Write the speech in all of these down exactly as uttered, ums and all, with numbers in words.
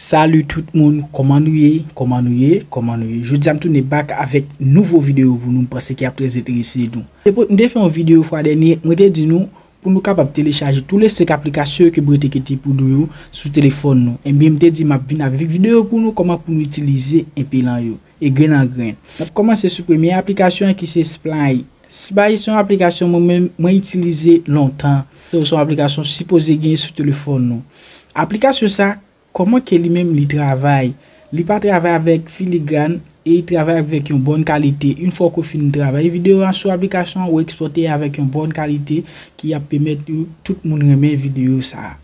Salut tout moun, kòman nou ye? Kòman nou ye? Kòman nou ye? Jodi a m tounen back avèk nouvo videyo pou nou, m panse ki ap trè enterese nou. Depi m te fè yon videyo fwa dènye, mwen te di nou pou nou kapab telechaje tou le senk aplikasyon yo ke mwen te kite pou nou yo sou telefòn nou. Ebyen, m te di m ap vin avèk videyo pou nou kòman pou nou itilize enpelan yo, e grenn an grenn. N ap kòmanse sou premye aplikasyon an ki se Splice. Splice se yon aplikasyon mwen menm mwen itilize lontan. Se yon aplikasyon sipoze gen sou telefòn nou. Aplikasyon sa, kòman ke li menm li travay? Li pa travay avèk filigran e li travay avèk yon bòn kalite. Yon fwa ke w fin travay videyo a sou aplikasyon an, ou ekspòte avèk yon bòn kalite ki ap pèmèt tout moun renmen videyo sa.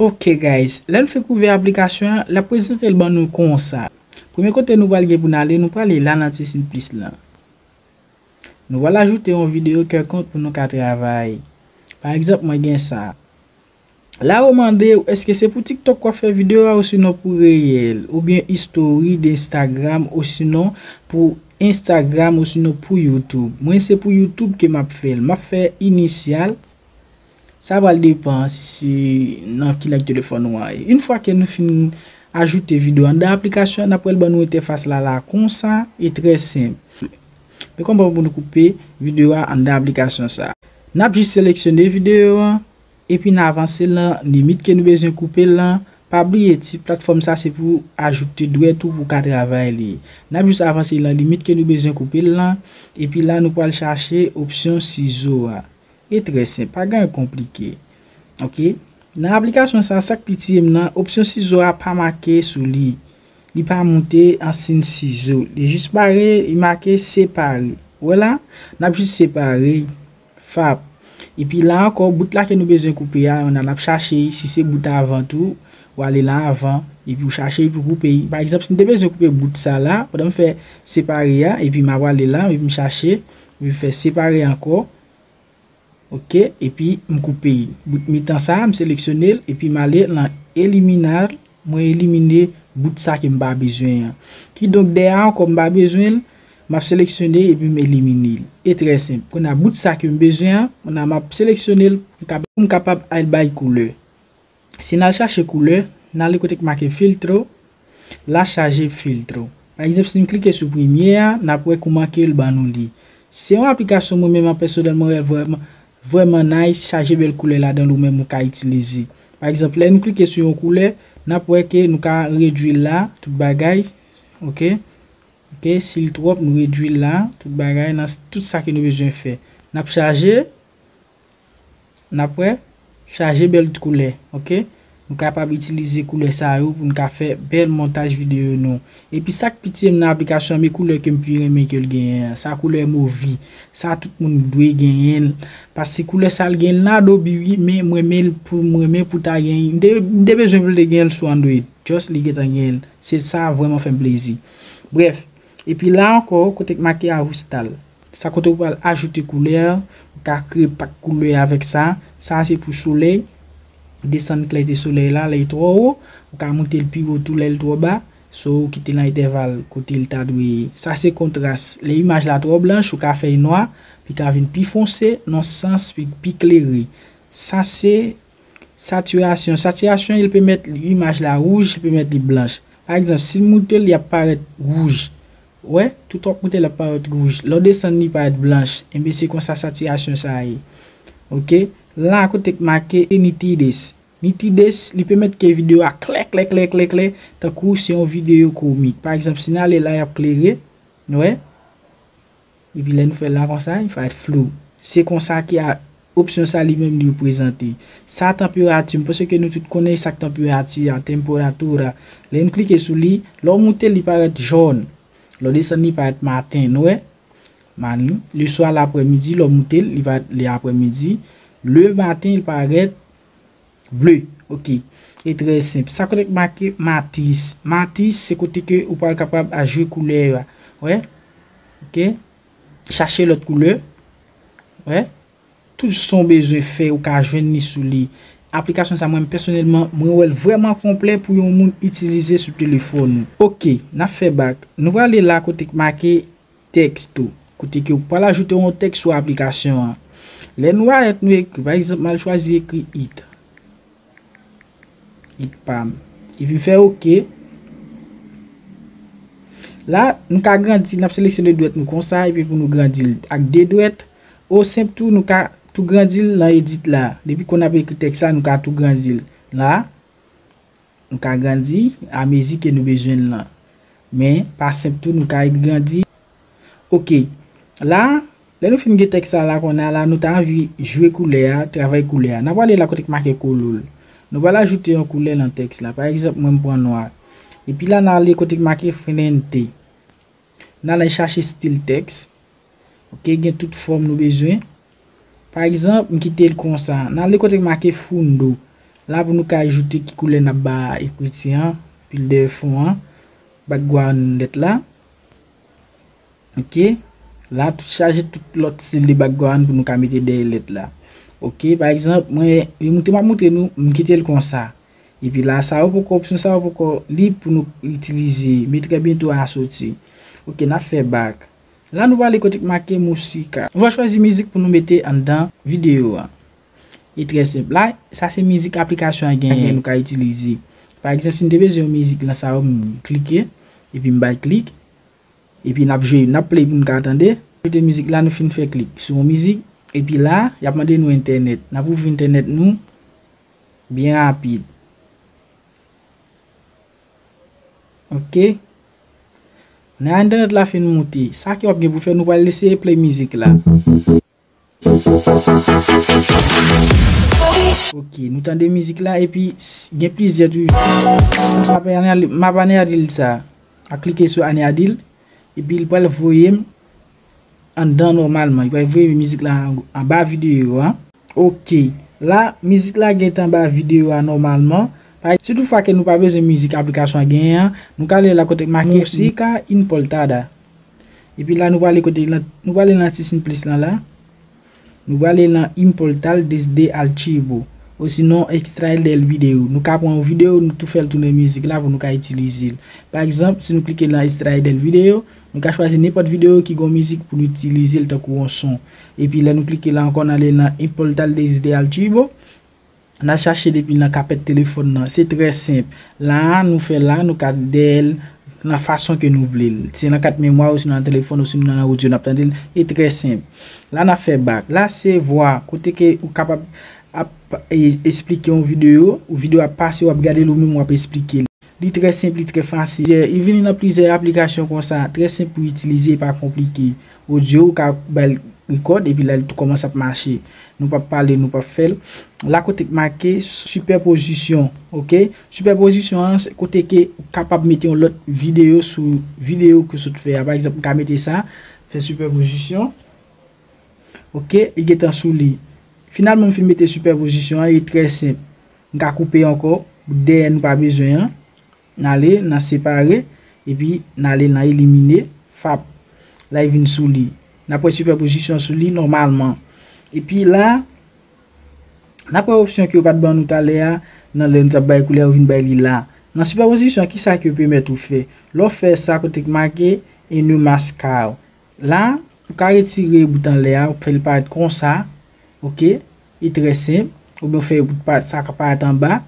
Ok guys, lè n fin ouvè aplikasyon an, l ap prezante l ban nou konsa. Premye kote nou pral gen pou n ale, nou prale la nan ti siy plis lan. Nou pral ajoute yon videyo kèlkonk pou nou ka travay. Pa egzanp, mwen gen sa. La yo mande w, èske se pou TikTok w ap fè videyo a osinon pou Reel, oubyen history de Instagram, osinon pou Instagram, osinon pou YouTube. Mwen se pou YouTube ke m ap fè l. M ap fè inisyal. Sa pral depann si nan ki lèg telefòn ou an ye. Yon fwa ke nou fin ajoute videyo anndan aplikasyon an, n ap wè l ban nou entèfas la la konsa, e trè senp. Men kòman pou nou koupe videyo a anndan aplikasyon sa. N ap jis seleksyone videyo an, epi n avanse l nan limit ke nou bezwen koupe l lan. Pa bliye ti platfòm sa se pou ajoute dwèt ou pou ka travay li. N ap jis avanse l nan limit ke nou bezwen koupe l lan, epi la nou pral chache opsyon sizo a. E trè senp, pa gen anyen konplike. Ok. Nan aplikasyon sa, sa k pitiye m nan, opsyon sizo a pa make sou li. Li pa moute an siy sizo. Li jis bare, li make separe. Ou wè la? N ap jis separe. Fap. Epi la ankò, bout la ke nou bezwen koupe a, n a, n ap chache, si se bout avan tou, w ale la avan, epi w chache, epi w koupe. Pa egzanp, si m te bezwen koupe bout sa la, pandan m fè separe a, epi m ap ale la, epi m chache, epi m fè separe ankò. Ok, epi m koupe l. Bout mitan sa a, m seleksyone l, epi m ale nan eliminal, mwen elimine bout sa ke m pa bezwen an. Kidonk, dèyè a ankò, m pa bezwen l, m ap seleksyone epi m elimine l. E trè senp. Kounye a, bout sa ke m bezwen an, kounye a, m ap seleksyone l pou m kab-, pou m kapab al bay koulè. Si n al chache koulè, n ale kote k make filtro, la chaje filtro. Pa egzanp, si n klike sou premye a, n ap wè kouman ke l ban nou li. Se yon aplikasyon mwen menm an pèsonèl mwen wè vrèman, vrèman nice, chaje bèl koulè ladan l ou menm ou ka itilize. Pa egzanp, lè nou klike sou yon koulè, n ap wè ke nou ka redwi l la, tout bagay. Ok? Ok, si l twòp, nou redwi l la, tout bagay, nan s-, tout sa ke nou bezwen fè. N ap chaje, n ap wè, chaje bèl koulè, ok? Nou kapab itilize koulè sa yo pou n ka fè bèl montaj videyo nou. Epi sa k pitiye m nan aplikasyon an, men koulè ke m pi renmen ke l genyen an, sa koulè movi. Sa tout moun dwe genyen l. Paske koulè sa l genyen l nan Adobe wi, men m renmen l pou, m renmen pou ta genyen. M te, m te bezwen pou l te genyen l sou Android. Just li gentan genyen l. Se sa vrèman fè m plezi. Brèf, epi la ankò, kote k make ajustar. Sa kote ou pral ajoute koulè, ou ka kreye pak koulè avèk sa. Sa se pou solèy, desann klète solèy la, lè l twò wo, ou ka moute l pi wo tou lè l twò ba, so ou kite l nan entèval kote l ta dwe ye. Sa se kontras. Lè imaj la twò blanch, ou ka fè l nwa, pou l ka vin pi fonse, nan sans pi, pi klere. Sa se satirasyon. Satirasyon, li pèmèt imaj la wouj, li pèmèt li blanch. Pa egzanp, si m moute l, li ap parèt wouj. Ou wè, tout w ap moute l ap parèt wouj. Lè w desann li parèt blanch. Enben, se konsa satirasyon sa a ye. Ok? La, kote k make nitidez. Nitidez, li pèmèt ke videyo a klè, klè, klè, klè, klè, tankou se yon videyo komik. Pa egzanp, si n ale la, y ap klere. Ou wè? Epi lè nou fè l la konsa, li parèt flou. Se konsa ke a, opsyon sa li menm li prezante. Sa tanperati, m panse ke nou tout konnen sa k tanperati a, temperatura. Lè n klike sou li, lè w moute l, li parèt jòn. Lè w desann li parèt maten, nou wè? Mani, le swa, laprèmidi, lè w moute l, li parèt le aprèmidi. Le maten, li parèt ble. Ok. E trè senp. Sa kote k make matris. Matris, se kote ke ou pral kapab a jwe koulè yo a. Wè? Ok. Chache lòt koulè. Wè? Tout sa w bezwen fè, ou ka jwenn li sou li. Aplikasyon sa, mwen pèsonèlman, mwen wè l vrèman konplè pou yon moun itilize sou telefòn ou. Ok, n ap fè bak. Nou prale la kote k make tèks tou. Kote ke ou pral ajoute yon tèks sou aplikasyon an. Lè nou arèt nou ekri, pa egzanp, m al chwazi ekri it. It pa m. Epi m fè oke. La, nou ka grandi, n ap seleksyone dwèt nou konsa, epi pou nou grandi l ak de dwèt. Ou senp tou, nou ka tou grandi l nan edit la. Depi kon n ap ekri tèks la, nou ka tou grandi l la. Nou ka grandi amezi ke nou bezwen l lan. Men, pa senp tou, nou ka grandi. Oke. La, lè nou fin gen tèks sa la kounye a la, nou ta anvi jwe koulè a, travay koulè a. N a prale la kote k make kolor. Nou pral ajoute yon koulè nan tèks la. Pa egzanp, mwen m pran nwa. Epi la, n ale kote k make frente. N ale chache stil tèks. Oke, gen tout fòm nou bezwen. Pa egzanp, m kite l konsa. N ale kote k make fundo. La pou nou ka ajoute ki koulè n ap ba ekriti an, pil dèyè fon an, background lèt la. Oke. La, tout chaje tout lòt stil de background pou nou ka mete dèyè lèt la. Oke, pa egzanp, mwen, li moutre, m ap moutre nou, m kite l konsa. Epi la, sa yo poko, opsyon sa yo poko lib pou nou itilize, men trè byento a soti. Oke, n ap fè back. La, nou prale kote k make musika. Nou va chwazi mizik pou nou mete anndan videyo a. Li trè senp. La, sa se mizik aplikasyon an genyen nou ka itilize. Pa egzanp, si n te bezwen yon mizik lan sa yo, m klike, epi m bay klik, epi n ap jwe, n ap play pou n ka tande. Kote mizik la, nou fin fè klik sou yon mizik, epi la, y ap mande nou entènèt. N ap ouvri entènèt nou byen rapid. Oke. Nan entènèt la fin moute. Sa ke w ap gen pou fè, nou pral eseye play mizik la. Oke, nou tande mizik la, epi s-, gen plizyè tou. M ap ane-, m ap aneadil sa. A klike sou aneadil, epi l pral voye m anndan nòmalman. Li pral voye mizik la anba videyo a. Oke. La, mizik la gentan anba videyo a nòmalman. Pa, si toutfwa ke nou pa bezwen mizik aplikasyon an genyen an, nou ka ale la kote k make música importada. Epi la, nou prale kote, nou prale nan ti siy plis lan la. Nou prale nan importar desde archivo. Osinon, extraer del video. Nou ka pran yon videyo, nou tou fè l tounen mizik la pou nou ka itilize l. Pa egzanp, si nou klike nan extraer del video, nou ka chwazi nenpòt videyo ki gon mizik pou nou itilize l tankou yon son. Epi lè nou klike la ankò, n ale nan importar desde archivo. N a chache depi nan kapèt telefòn nan. Se trè senp. La a, nou fè la, nou ka dèyè l nan fason ke nou vle l. Se nan kat memwa, osinon nan telefòn, osinon nan odyo n ap tande l. E trè senp. La, n ap fè back. La, se vwa. Kote ke ou kapab ap, e, esplike yon videyo, ou videyo ap pase, w ap gade l ou menm, w ap esplike l. Li trè senp, li trè fasil. Li vini nan plizyè aplikasyon konsa, trè senp pou itilize, e pa konplike. Odyo, ou ka ba l record, epi la, li tou kòmanse ap mache. Nou p ap pale, nou p ap fè l. La kote k make sipèpozisyon, oke? Sipèpozisyon an, se kote ke ou kapab mete yon lòt videyo sou videyo ke w sot fè a. Pa egzanp, m ka mete sa, fè sipèpozisyon. Oke, li gentan sou li. Finalman, m fin mete sipèpozisyon an, li trè senp. M ka koupe ankò, bout dèyè nou pa bezwen an. N ale nan separe, epi n ale nan elimine, fap. La, li vin sou li. N ap wè sipèpozisyon sou li nòmalman. Epi la, n ap wè opsyon ke yo pa t ban nou talè a, nan lè nou t ap bay koulè, yo vin bay li la. Nan sipèpozisyon, kisa ke yo pèmèt ou fè? Lè w fè sa, kote k make, e nou maske a. La, ou ka retire bout anlè a, ou fè l parèt konsa, oke? Li trè senp. Oubyen ou fè bout pa-, sa ka parèt anba,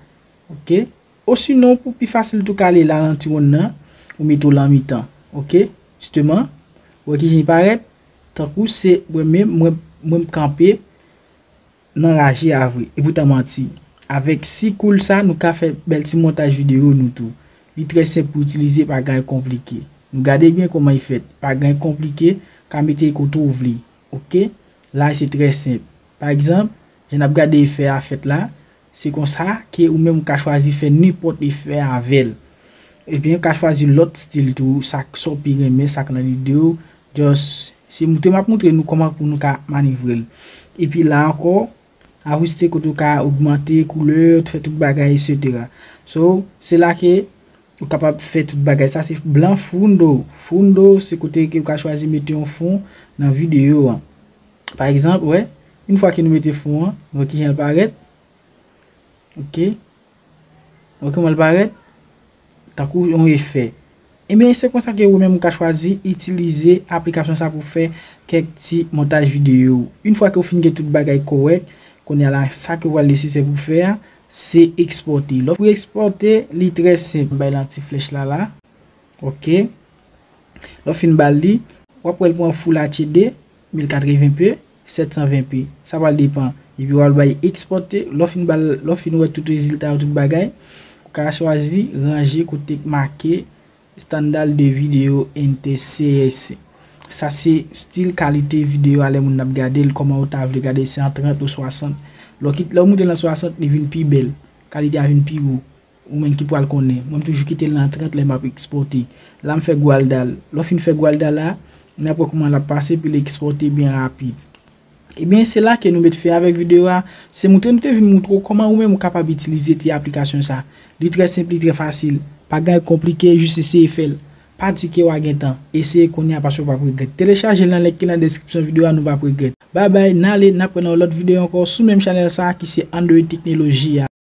oke? Osinon, pou pi fasil tou, ka ale la nan ti wonn nan, ou mete w lan mitan, oke? Jisteman, ou wè kijan li parèt? Tankou se mwen menm, mwen, mwen m kanpe nan raje a vre. Epoutan manti. Avèk si koul sa, nou ka fè bèl ti montaj videyo nou tou. Li trè senp pou itilize, pa gen anyen konplike. Nou gade byen kòman li fèt. Pa gen anyen konplike, ka mete kote w vle. Oke? La, se trè senp. Pa egzanp, jan n ap gade efè a fèt la, se konsa ke ou menm ou ka chwazi fè nenpòt efè avè l. Ebyen, ou ka chwazi lòt stil tou, sa k, sa w pi renmen, sa k nan lide w. Just, se moutre m ap moutre nou kòman pou nou ka manevre l. Epi la ankò, ajiste kote w ka ogmante koulè, fè tout bagay, etsetera. So, se la ke ou kapab fè tout bagay. Sa se blan fundo. Fundo, se kote ke ou ka chwazi mete yon fon nan videyo an. Pa egzanp, wè, yon fwa ke nou mete fon an, nou wè kijan l parèt. Oke. Wè kòman l parèt? Tankou yon efè. Ebyen, se konsa ke ou menm ou ka chwazi itilize aplikasyon sa pou fè kèk ti montaj videyo. Yon fwa ke w fin gen tout bagay kòrèk, kounye a la, sa ke w pral nesesè pou fè a, se ekspòte. Lè w ekspòte, li trè senp. Bay lan ti flèch la la. Ok. Lè w fin ba l li, w ap wè l pran Full H D, mil katreven p, sèt san ven p. Sa pral depann. Epi w al bay ekspòte. Lè w fin ba l, lè w fin wè tout rezilta yo, tout bagay, ou ka chwazi ranje kote k make standard de video N T C S. Sa se stil kalite videyo a lè moun ap gade l, kòman ou ta vle gade, se an trant ou swasant. Lè w kit, lè w moute l an swasant, li vin pi bèl. Kalite a vin pi wo. Ou menm ki pral konnen. Mwen, m toujou kite l nan trant lè m ap ekspòte. La, m fè gwalda l. Lè w fin fè gwalda la, n ap wè kòman l ap pase, epi l ekspòte byen rapid. Ebyen, se la ke nou met fen avèk videyo a. Se moutre nou te vin moutre w kòman ou menm ou kapab itilize ti aplikasyon sa. Li trè senp, li trè fasil. Pa gen anyen konplike, jis eseye fè l. Pa di ke w a gen tan. Eseye kounye a paske w p ap regrèt. Telechaje l nan link ki nan deskripsyon videyo a, nou p ap regrèt. Babay, n ale, n ap wè nan yon lòt videyo ankò sou menm chanèl sa ki se Android Teknoloji a.